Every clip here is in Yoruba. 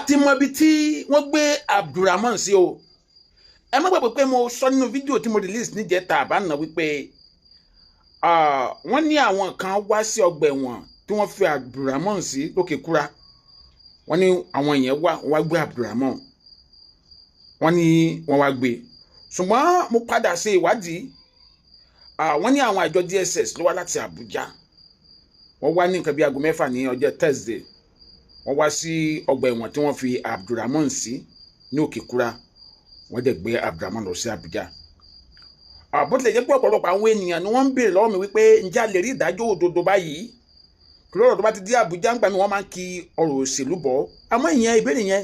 Ti mọ ibi tí wọ́n gbé Abdulrahman sí o. Ẹ má gbàgbé pé mo sọ nínú fídíò tí mo release níjẹta àbáná wípé wọ́n ní àwọn kan wá sí ọgbà ẹ̀wọ̀n tí wọ́n fi Abdulrahman sí lókè kúra. Wọ́n ní àwọn yẹn wá, wọ́n wá gbé Abdulrahman. Wọ́n ní wọ́n wá gbé, ṣùgbọ́n mo padà ṣe ìwádìí. Wọ́n ní àwọn àjọ DSS ló wá láti Àbújá. Wọ́n wá ní nǹkan bíi aago 6 ní ọjọ́ Thursday. Wọ́n wá sí ọgbà ẹ̀wọ̀n tí wọ́n fi Abdulrahman sí ní Òkèkúra. Wọ́n dẹ̀ gbé Abdulrahman lọ sí Àbújá. Bó tilẹ̀ jẹ́ pé ọ̀pọ̀lọpọ̀ àwọn ènìyàn ni wọ́n ń béèrè lọ́wọ́ mi wípé, ǹjẹ́ a lè rí ìdájọ́ òdodo báyìí? Kí lọ́rọ̀ tó bá ti dé Àbújá ń gbà mí, wọ́n máa ń kí ọ̀rọ̀ òṣèlú bọ̀. Àmọ́ ìyẹn, ìbéèrè yẹn,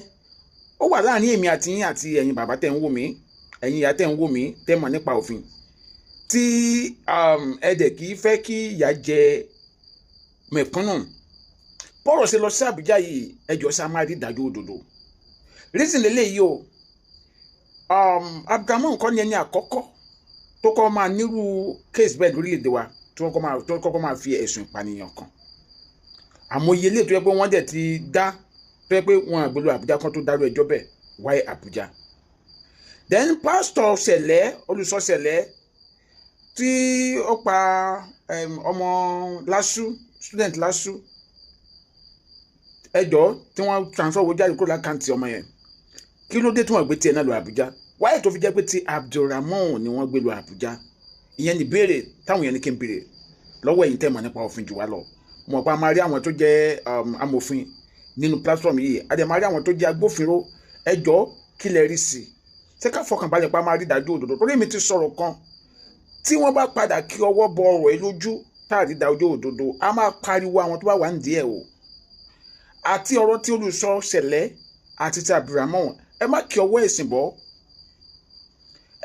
ó wà láàrin èmi àti yín àti ẹ̀yin bàbá tẹ̀ ń wò mí, ẹ̀yin ìyá tẹ̀ ń wò mí, tẹ̀ mọ̀ nípa òfin, tí ẹ dẹ̀ kì í fẹ́ kí ìyà jẹ mẹ̀kúnnù. Bọ́rọ̀ ṣe lọ sí Àbújá yìí, ẹjọ́ sá máa rí ìdájọ́ òdodo. Reason lélẹ́yìí o, Abdulrahman kọ́ ni ẹni àkọ́kọ́ tó kọ́ máa nírú case bẹ́ẹ̀ lórílẹ̀‐èdè wa tí wọ́n kọ́kọ́ máa fi ẹ̀sùn ìpànìyàn kàn. Àmọ́ iye ilé tó yẹ pé wọ́n dẹ̀ ti dá, tó yẹ pé wọ́n àgbélò Àbújá kan tó dárú ẹjọ́ bẹ́ẹ̀ wáyé Àbújá. Then pastor Sẹ̀lẹ̀, olùsọ Sẹ̀lẹ̀ tí ó pa ọmọ LASU, student LASU, ẹjọ́ tí wọ́n transfer owó jáde kúrò l'account ọmọ yẹn, kí ló dé tí wọ́n gbé tiẹ̀ náà lọ Àbújá? Wáyé tó fi jẹ́ pé ti Abdulrahman ni wọ́n gbé lọ Àbújá? Ìyẹn ní béèrè táwọn yẹn ní kí n béèrè lọ́wọ́ ẹ̀yin tẹ́ mọ̀ nípa òfin jù wá lọ. Mọ̀ pa máa rí àwọn tó jẹ́ amòfin nínú platform yìí, a dẹ̀ máa rí àwọn tó jẹ́ agbófinró. Ẹjọ́, kí lẹ rí sí i? Ṣé ká fọkàn balẹ̀ pa máa rí ìdájọ́ òdodo? Torí èmi ti sọ̀rọ̀ kan, tí wọ́n bá padà kí ọwọ́ bọ ọ̀rọ̀ yìí lójú táàrí ìdájọ́ òdodo, a máa pariwo àwọn tó bá wà nídìí ẹ̀ o. Àti ọ̀rọ̀ tí olùsọ ṣẹlẹ̀ àti ti Abdulrahman, ẹ má kí ọwọ́ ẹ̀sìn bọ́.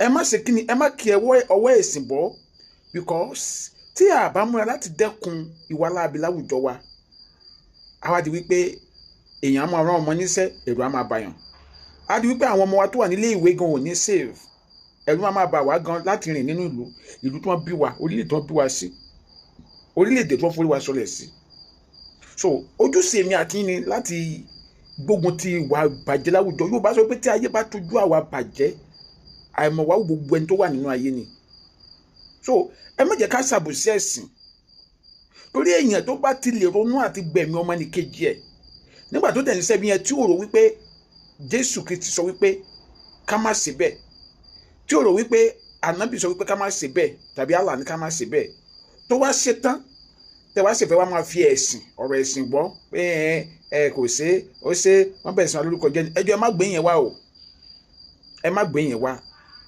Ẹ má ṣe kíni, ẹ má kí ọwọ́ ẹ̀sìn bọ́, because tí a bá múra láti dẹ́kun ìwà láabi láwùjọ wa, àwa di wípé èèyàn á máa rán ọmọ níṣẹ́, ẹ̀rù á máa bàyàn. Á di wípé àwọn ọmọ wa tó wà nílé ìwé gan ò ní safe. Ẹ̀rù máa máa bà wá gan láti rìn nínú ìlú, ìlú tí wọ́n bí wa, orílẹ̀ tí wọ́n bí wa sí, orílẹ̀-èdè tí wọ́n forí wa sọlẹ̀ sí. So ojúṣe mi àti yín ni láti gbógun ti ìwà bàjẹ́ láwùjọ. Yóò bá sọ pé tí ayé bá tójú àwa bàjẹ́, àìmọ̀ wá gbogbo ẹni tó wà nínú ayé ni. So ẹ má jẹ́ ká ṣàbòsí ẹ̀sìn, torí èèyàn tó bá ti lè ronú àti gbẹ̀mí ọmọnìkejì ẹ̀ nígbà tó tẹ̀ ní sẹ́bi yẹn, tí ò rò wípé Jésù Kristi sọ wípé ká má ṣe bẹ́ẹ̀, tí ò rò wípé Ànábì sọ wípé ká má ṣe bẹ́ẹ̀, tàbí Allah ní ká má ṣe bẹ́ẹ̀, tó wá ṣe tán, tẹ wá sì fẹ́ wá máa fi ẹ̀sìn, ọ̀rọ̀ ẹ̀sìn gbọ́ pé ẹ ẹ kò ṣe ó ṣe, wọ́n bẹ̀rẹ̀ sí wọn lórúkọ jẹ́. Ẹjọ́, ẹ má gbé yẹn wá o, ẹ má gbé yẹn wá.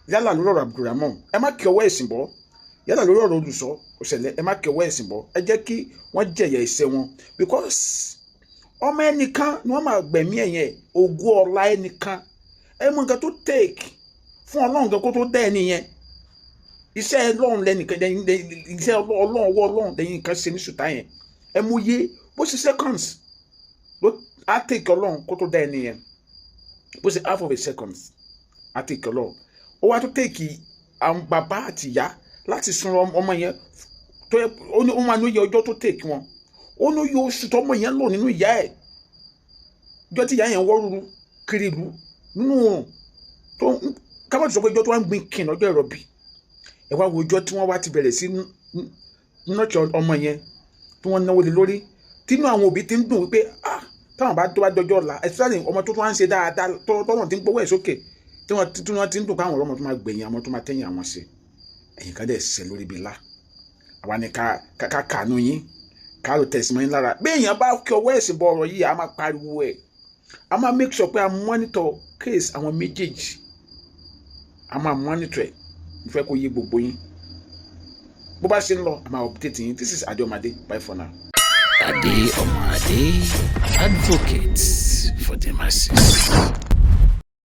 Yálà lórí ọ̀rọ̀ Abdulrahman, ẹ má kí ọwọ́ ẹ̀sìn bọ́. Yálà lórí ọ̀rọ̀ olùsọ òṣèlè, ẹ má kí ọwọ́ ẹ̀sìn bọ́. Ẹ jẹ́ kí wọ́n jẹ̀yà ẹ̀ṣẹ̀ wọn, because ọmọ ẹnìkan ni wọ́n máa gbẹ̀mí ẹ̀yẹn, ògo ọ̀la ẹnìkan. Ẹ mọ nǹkan tó take fún Ọlọ́run gan kó tó dá ẹni yẹn. Iṣẹ́ Ọlọ́run lẹ́nìkan, iṣẹ́ Ọlọ́run, ọwọ́ Ọlọ́run lẹ́yìn nǹkan ṣe ní ṣùtá yẹn. Ẹ mú yé bó ṣe seconds ló á take Ọlọ́run kó tó dá ẹni yẹn, bó ṣe half of a second á take Ọlọ́run, ó wá tó take àwọn bàbá àti ìyá láti sun ọmọ yẹn tó yẹ. Ó ní ó máa ní iye ọjọ́ tó take wọn, ó ní iye oṣù tọmọ yẹn lò nínú ìyá ẹ̀, ọjọ́ tí ìyá yẹn wọ́ ruru kiri ìlú nínú oòrùn tó kábàtì sọ pé ọjọ́ tó wá ń gbin kìn lọ́jọ́ ìrọ̀bì. Ẹ wá wo ọjọ́ tí wọ́n wá ti bẹ̀rẹ̀ sí nọ́ọ̀tì ọmọ yẹn, tí wọ́n náwó lé lórí, tínú àwọn òbí ti ń dùn wípé, ah, táwọn bá tó bá dọjọ́ ọ̀la, especially ọmọ tó tún wá ń ṣe dáadáa, tọ́nà tí ń gbowó ẹ̀ sókè, tí wọ́n ti ń dùn káwọn ọmọ tó máa gbẹ̀yìn àwọn tó máa tẹ̀yìn àwọn ṣe. Ẹ̀yìn kan dẹ̀ ṣe lórí ibi ńlá. Àwa ni ká kànú yín, ká ló tẹ̀sí mọ́ yín lára. Bí èèyàn bá kí ọwọ́ ẹ̀sìn bọ ọ̀rọ̀ yìí, a máa pariwo ẹ̀. A máa make sure pé a monitor case àwọn méjèèjì, a máa monitor ẹ̀. Mo fẹ́ kó yé gbogbo yín bó bá ṣe ń lọ, a máa update yín. This is Adeomade. Bye for now. Ade Omade, advocate for the masses.